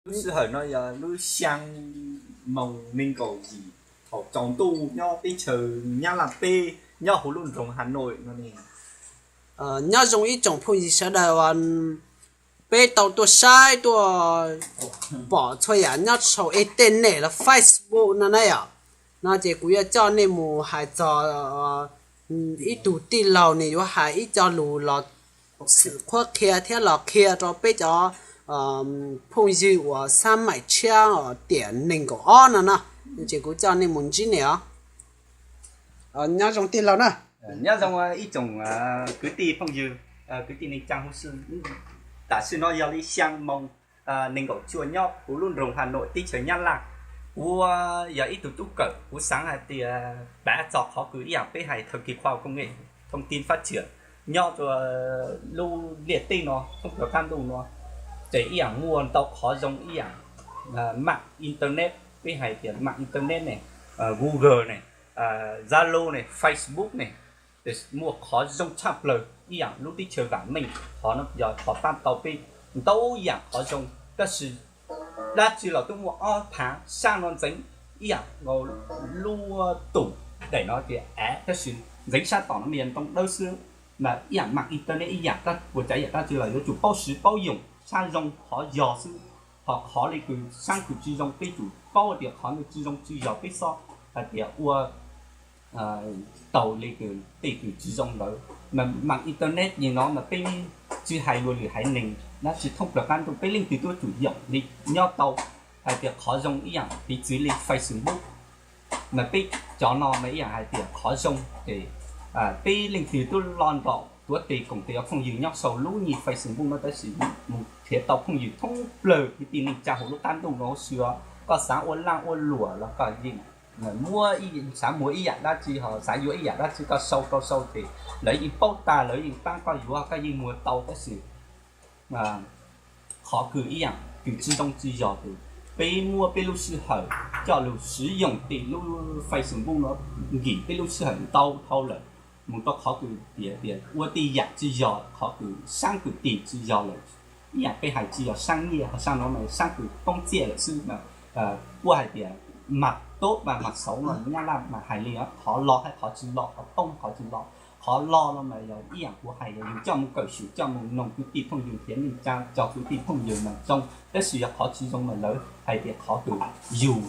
Lub sij hawm no yog lub xyaa moos nees nkaum yim thaum tsaus ntuj nyob teb chaws Nyab Laj teb, nyob huv lub nroog Hà Nội no ne. Nyob zoo ib tsoom phooj ywg sawv daws uas peb tau tuaj saib tuaj pom txhua yam nyob saum internet los Facebook no na yom. No ces kuv yuav coj nej mus hais txog ib tug tij laug, nws yuav hais ib co lus los xwm qhuab qhia thiab los qhia rau peb cov phooj ywg uas xab maim tshiab tiam nees nkaum ob no na. Ces kuv coj nej mus ntsib ne os. Nyob zoo tij laug na. Nyob zoo ib tsoom kwv tij phooj ywg, kwv tij neej tsaa huv si. Tam sim no yog li xyaa moos nees nkaum cuaj nyob kuv lub nroog Hà Nội teb chaws Nyab Laj. Kuv yog ib tug tub kawm, kuv xaav hais tias pav txog qhov kws ib yaam peb hais thời kỳ khoa học công nghệ, thông tin phát triển nyob rua lub ntiaj teb no thoob plaws qaab ntuj no, ces ib yaam muaj ntau qhov zoo ib yaam maam internet, peb hais tias maam internet ne, Google ne, Zalo ne, Facebook ne, muaj qhov zoo tshaj plawg ib yaam lub teb chaws vaam meej, qhov no yog qhov paab tau peb ntau yaam qhov zoo. Tab sis dab tsi los tub muaj ob phaav, saab no ntxeev ib yaam nkaus lub tum daim no tias av, tab sis ntxeev saab tom no mas yog ntoo dawb xwb. Mas ib yaam maam internet ib yaam, ua tsav yaam dab tsi los yuav tsum paub siv paub yoom saab zoo qhov yog xwb, ho qhov le kws saab kws tsi zoo peb tsum paub tias qhov no tsi zoo tsi yog peb xob hais tias ua tau le kws tej kws tsi zoo ntawd. Mas maam internet li no mas peb tsi hais luag lwm haiv neeg dab tsi thoob plaws qaab ntuj peb leej twg tub tsum yoom li nyob tau. Hais tias qhov zoo ib yaam piv txwv li Facebook, mas peb cov no mas ib yaam hais tias qhov zoo ces peb leej twg tub lo ntaum tuav tes koom tes ua phooj ywg nyob sau lub nyuag Facebook no, tab sis mus nrhiav tau phooj ywg thoob plaws kwv tij neej tsaa huv lub qaab ntuj no huv si os. Koj xaav ua laaj ua luam los koj yeej muab, xaav muag ib yaam dab tsi ho xaav yuav ib yaam dab tsi koj sau rau sau ces lawv yeej paub tas, lawv yeej paab koj yuav, koj yeej muag tau. Tab sis qhov kws ib yaam kws tsi zoo tsi yog ces peb muab peb lub sij hawm coj lug siv yoom tes lub Facebook no, nkim peb lub sij hawm ntau dhau lawm mus rau qhov kws tias tias ua tej yaam tsi yog, qhov kws saab kws tig tsi yog lawm. Ib yaam peb hais tsi yog saab nyiaj ho saab no mas saab kws poob txiaj lawm xwb mas. Kuj hais tias mas tub mas mas xauv no nyab laj mas hais li qhov lo hab qhov tsi lo, qhov poob qhov tsi lo. Qhov lo no mas yog ib yaam kuv hais yog yug coj mus kawm swm coj mus noog kwv tij phooj ywg thiab neej tsaa cov kwv tij phooj ywg mas zoo, tab sis yog qhov tsi zoo mas lawv hais tias qhov kws yug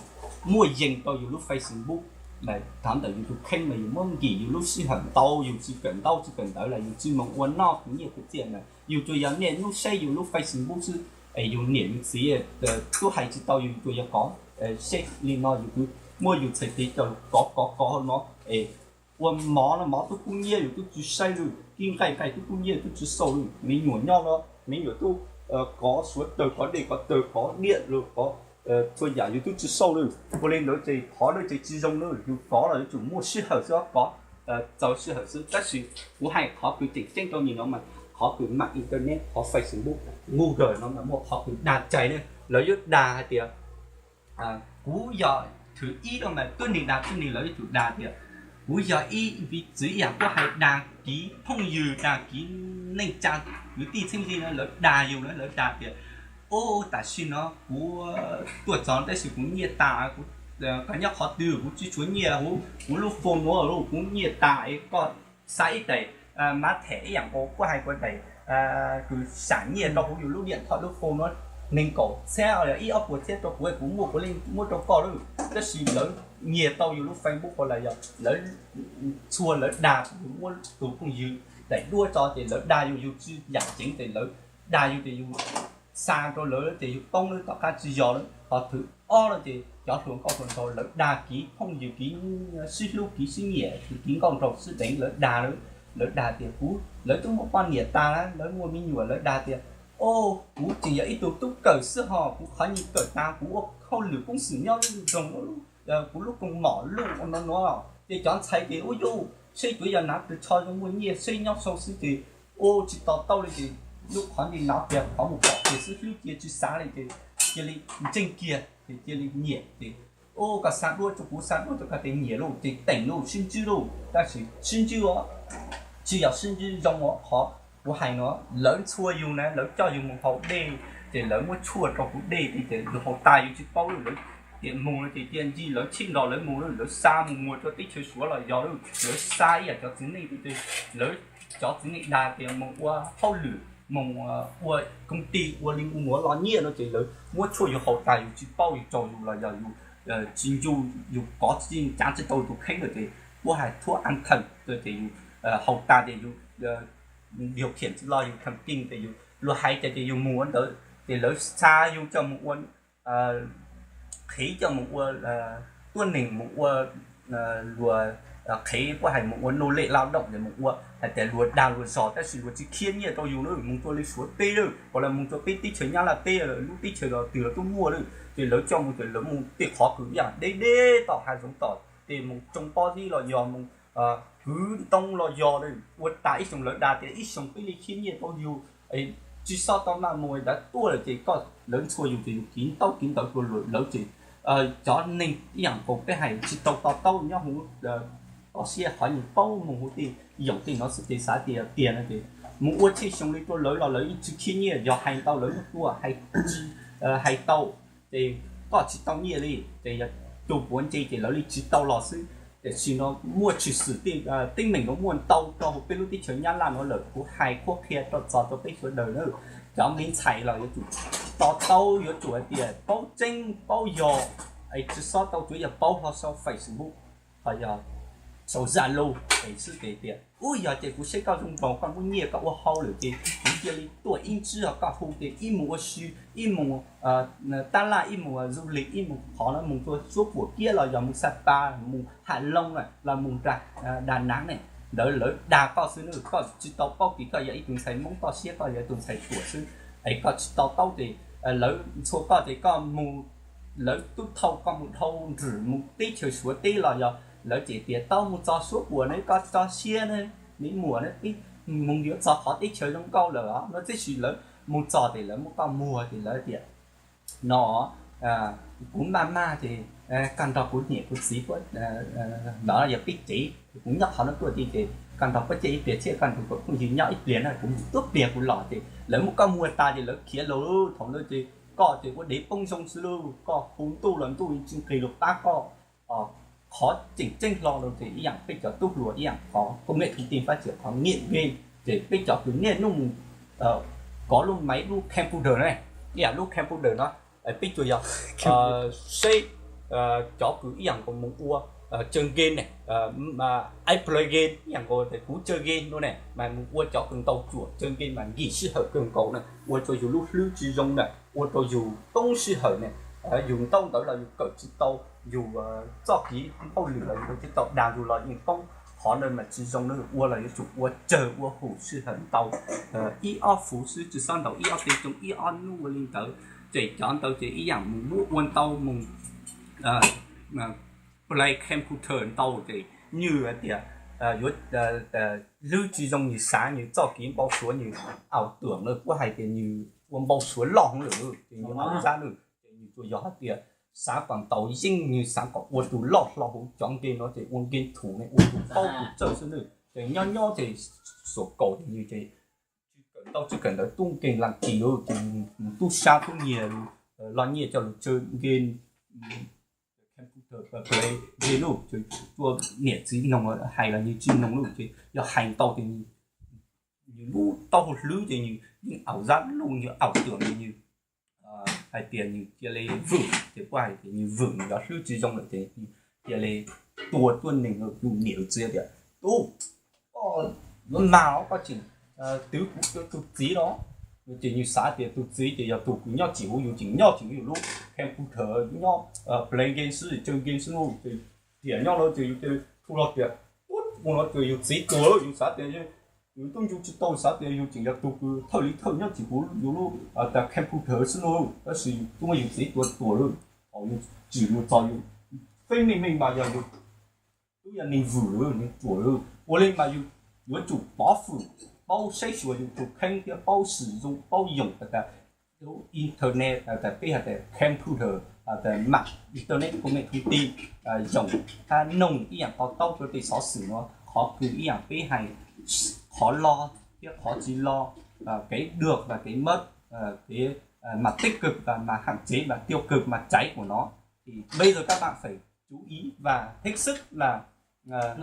muaj yees rau yug lub Facebook mas thav ntawm yug tug kheej mas yug muab nkim yug lub sij hawm ntau, yug tsi kawm ntaub tsi kawm ntawv los yug tsi moog ua noj kws nyiaj kws txiaj mas yug tsuas yog niaj hnub saib yug lub Facebook xwb es yug niam yug txiv tub hais tsi tau, yug tsuas yog kov seb li no yug muab yug txhais tes coj kov kov kov no es ua mov no mov tub kub nyiab yug tub tsi saib lawm, kib nqaij nqaij tub kub nyiab tub tsi xauj lawm, me nyuam nyob no me nyuam tub kov suav tawg kov dej kov tawg kov diaj lawm kov txhua yaam yug tub tsi xauj lawm. Ua li ntawd ces qhov no ces tsi zoo lawm, yug kov los yuav tsum muaj sij hawm xwb kov, txaus sij hawm xwb. Tab sis kuv hais qhov kws tseem ceeb rau nyias no mas qhov kws maam internet, qhov Facebook, Google no mas muaj qhov kws dag tshaj na, lawv yuav dag hais tias kuv yog thwv ib no mas tuab neeg dag tuab neeg, lawv yuav tsum dag tias kuv yog ib piv txwv ib yaam kuv hais dag kiv phooj ywg, dag kiv neej tsaa kwv tij txheeb ze no, lawv dag yug na, lawv dag tias ub tam sim no kuv tuaj txog tab sis kuv nyiaj tas, koj nyob qhov twg, kuv tsi tshuav nyiaj, kuv lub phone nuav kuv nyiaj tas es koj xa ib daim mav them ib yaam nkaus kuv hais kuv daim kws sam nyiaj rau huv yug lub diam thoj lub phone nuav, neeg nkaum txhiab ib ob puas txhiab rau kuv, kuv muaj kuv leej muab rau koj lawm. Tab sis lawv nyiag tau yug lub Facebook los yog lawv txhua lawv dag yug muab tug phooj ywg daim duab tso ces lawv dag yug, yug tsi yaam ceev ces lawv dag yug ces yug xa rau lawv ces yug poob lawm, tom qab tsi yog lawm. Ho thwv ob no ces cov hluas nkauj hluas nraug lawv dag kiv phooj ywg kiv sib hlub kiv sib nyiam kiv nkauj nraug sib deev, lawv dag lawv, lawv dag tias kuv, lawv twb muaj poj niam tas lawm, lawv muaj me nyuam, lawv dag tias o kuv tseem yog ib tug tub kawm xwb ho kuv qhov nyiaj kawm tas kuv ua hauj lwm koob xwm nyob lub nroog, kuv lub koog mom luj ua no no. Ces cov ntxhais ces ub yuj seb cuav yog nav tw tsho zoo muaj nyiaj seb nyob sau xwb ces ua tsis to taub li ces lub qhov nti nav tias qhov mus pom tias xwb hlwb cia tsis xav li ces cia li ntseeg kiag ces cia li nyiam ces ub koj xa duab rau kuv xa duab rau koj ces nyiam lauj ces teem lauj sib ntsib lauj. Tab sis sib ntsib tsis yog sib ntsib zoo os, qhov kuv hais no lawv ntxhua yug na, lawv coj yug mus haus dej ces lawv muab tshuaj rau kuv dej ces yus haus tas yus tsis paub lawm. Lawv tias mus no ces cia ncig lawv tshij nrog lawv mus lawm, lawv xa mus muag rau teb chaws Suav los yog lawm, lawv xa ib yam cov txiv neej ces lawv cov txiv neej dag tias mus ua hauj lwm, mus ua koob tis ua li mus ua los nyiaj no ces lawv muab tshuaj yus haus tas yus tsis paub, yus tsaug yus los yog yus tsis ncu, yus kov tsis cav tsis tau tus kheej lawm ces puab hais thuab an theem ces yus haus tas ces yus điều khiển tsis los yus thần kinh ces yus luag hais ces ces yus mus ua ntawd ces lawv xa yus coj mus ua, qhev coj mus ua tuab neeg, mus ua luag qhev puab hais mus ua nô lệ lao động ces mus ua hais tias luag dag luag zog tab sis luag tsis khiab nyiaj rau yus na, mus rua li Suav teb lawm, los mus rua peb teb chaws Nyab Laj teb lub teb chaws los twg los tub muaj lawm ces lawv coj mus ces lawv mus tej qhov kws yam deb deb tom hav zoov tom ces mus tsoo pob zeb los yog mus kwv ntoo los yog ua tas ib xyoos, lawv dag tias ib xyoos peb li khiab nyiaj rau yus, tsis xob tau maj mus dav tuaj lawm ces koj, lawv ntxhua yus ces yus kiv ntaub kiv ntawv rua lawv ces cov neeg ib yam nkaus peb hais tsis tau to taub nyob huv toj siab, qhov nyuag paub mus huv tej yoom tej no xwb ces xav tias tiag no ces mus ua txhij xyoo li rua lawv los lawv yeej tsis khiab nyiaj, yog hais ntau lawv muab tua, hais tau ces koj tsis tau nyiaj li ces yog tus puav ntse ces lawv li tsis tau los xwb. Tiam sis no muaj tshwm sim teeb meem no muaj ntau rau hauv peb lub teb chaws Nyab Laj no lawm, kuv hais qhuab qhia rau txog rau peb sawv daws na. Cov me ntxhais los yuav tsum to taub, yuav tsum hais tias paub tseeb paub yog, es tsis xob tau tsuav yog paub hlo sau Facebook, ho yog sau Zalo es xwb ces tias ub yog ces kuv saib koj zoo nraug, koj muaj nyiaj, koj ua hauj lwm ces kuv cia li tuaj ib ntsib, ho koj hu ces ib mus ua si, ib mus tab laj, ib mus du lịch, ib mus qhov no mus rua suab puam kiab los yog mus Sapa, mus Ham Loo los mus Đà Nẵng ne, ntawd lawv dag koj xwb na, koj tsis tau paub ces koj yog ib tug ntxhais Hmoob toj siab, koj yog ib tug ntxhais ruam xwb es koj tsis to taub ces lawv ntxhua koj ces koj mus, lawv tub thauj koj mus dhau nrwm mus teb chaws Suav teb los yog lawv ces tias tau mus txog suab puam ne koj tso siab ne, me muam ne, peb mus yuav txog qhov teb chaws zoo nkauj lawm os no, tab sis lawv mus txog ces lawv muab koj muag ces lawv tias no kuv maj maj ces koj nrog kuv niam kuv txiv puab, no yog peb cev, kuv nyob qhov no tuaj ti ces koj nrog puab caij ib pliag thiab koj nrog kuv phooj ywg nyob ib pliag na, kuv mus tuab pliag kuv los ces lawv muab koj muag tas ces lawv khiav lawm. Thaum ntawd ces koj ces ua dev poob zoo xwb lauj, koj hu ntuj los ntuj tsis nqis lug pab koj. Qhov tseem ceeb hlo rau ces ib yam peb cov tub hluas ib yam qhov công nghệ thông tin phát triển, qhov nghiện game, ces peb cov kws niaj hnub mus kov lub máy, lub computer ne, ib yam lub computer no peb tsuas yog seb cov kws ib yam nkaus mus ua chơi game ne, ai play game ib yam nkaus ces kuv chơi game no ne, mas mus ua cov kws ntau tsuam chơi game mas nkim sij hawm kawg nkaus na, ua rau yus lub hlwb tsis zoo na, ua rau yus poob sij hawm ne, yus ntaub ntawv los yus kawm tsis tau, yus txoj kev hauj lwm los yus tsis tau, dag yus los yeej poob. Qhov ntawd mas tsis zoo na, ua los yuav tsum ua tsawg ua hum sij hawm ntau, ib ob fuv xwb, tsis xob ntaus ib ob teg, tsoo ib ob hnub ua li ntawd. Ces cov ntawd ces ib yam mus muab ua ntau mus play computer ntau ces nws hais tias yuav hlwb tsis zoo, nws xav nws txoj kev npau suav, nws ảo tưởng lawm, puab hais tias nws ua npau suav loj heev lawm, ces nws ảo giác lawm, ces nws tsuas yog hais tias xav kom ntaus yeej, nws xav kom ua tus loj hlo hauv cov game no, ces ua game thủ ne, ua tus paub tus txawj xwb na. Ces nyob nyob ces xuam kaum ces nws ces tsis kawm ntaub tsis kawm ntawv, tub game las kis lawm, ces mus tub sab tub nyiag los nyiaj coj lug tsawg game, computer play game lawm, ces tua niam txiv noog hais los nws tsis noog lawm, ces yog hais ntau ces nws lub taub hau hlwb ces nws yeej ảo giác lawm, nws ảo tưởng ces nws hais tias nws cia li vwm, ces puab hais tias nws vwm, nws cov hlwb tsis zoo lawm ces nws cia li tua tuab neeg, tus niam txiv tias, Tub, koj yuav mag los koj tseem twv kuv tus txiv los? Ces nws xav tias tus txiv ces yog tus kws nyob tsis huv yus, tseem nyob tseem yus lub computer nyob play game xwb, tsawg game xwb lauj. Ces tiam nyob lawm ces yus cia li thu los tias, Ub, ua no ces yus txiv tuag lawm. Yus xav tias yus tub ncu tsis tau, xav tias yus tseem yog tus kws thawj li thawj nyob tsis huv yus lub computer xwb lauj, tab sis yus tub muab yus txiv tua tuag lawm. Thaum yus tsim mus txog yus feeb meej meej mas yog yus tub yog neeg vwm lawm, neeg ruam lawm. Ua li mas yus yuav tsum pov fwm, paub saib xyuas yus tus kheej thiab paub sử dụng, paub yoom tas internet, tas peb hais tias computer, tas mạng internet, công nghệ thông tin, yoom hab noog ib yam to taub rau tej xov xwm no, qhov kws ib yam peb hais, qhov loj thiab qhov tsis loj, kev được và kev mất, kev mà tích cực và mà hạn chế và tiêu cực mà tránh của nó. Thì bây giờ các bạn phải chú ý và hết sức là ờ,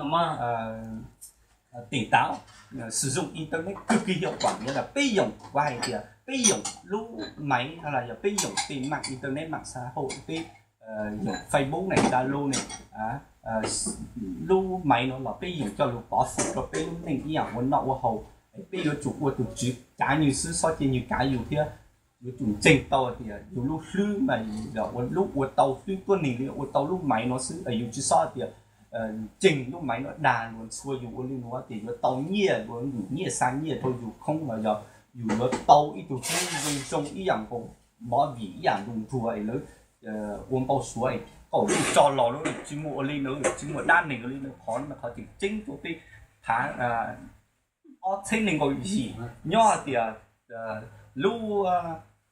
ờ, tỉnh táo, ờ, sử dụng internet cực kỳ hiệu quả, nghĩa là peb yoom, kuv hais tias peb yoom lub máy hay là giờ peb yoom trên mạng internet, mạng xã hội, peb ờ, yoom Facebook này, Zalo này, à, ờ, lub máy no los peb yoom coj lug pov xwm rau peb lub neej ib yam ua noj ua haus. Peb yuav tsum ua tus tswv kav nws xwb, xob cia nws kav yus thiab. Yuav tsum ntseeg tau tias yus lub hlwb mas yog ua lub ua tau hlwb tuab neeg li ua tau lub máy no xwb, yus tsis xob tias ntseeg lub máy no dag luag ntxhua yus ua li no tias yuav tau nyiaj, luag ntim nyiaj xa nyiaj rau yus khoob los yog yus yuav tau ib tug hlwb zoo zoo ib yam nkaus movie ib yam nkaus ntsuag es lawv ua npau suav es kaum lub tso los lawm, tsis muaj ua li no, tsis muaj dab neeg ua li no. Qhov no qhov tseem ceeb rau peb thaum ob txhiab nees nkaum yim nyob hais tias lub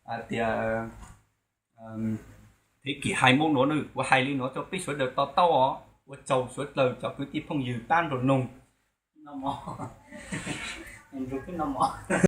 hais tias thế kỷ hai mươi mốt no, kuv hais li no rau peb sawv daws to taub os. Ua tsaug sawv daws cov kwv tij phooj ywg pab nrog noog.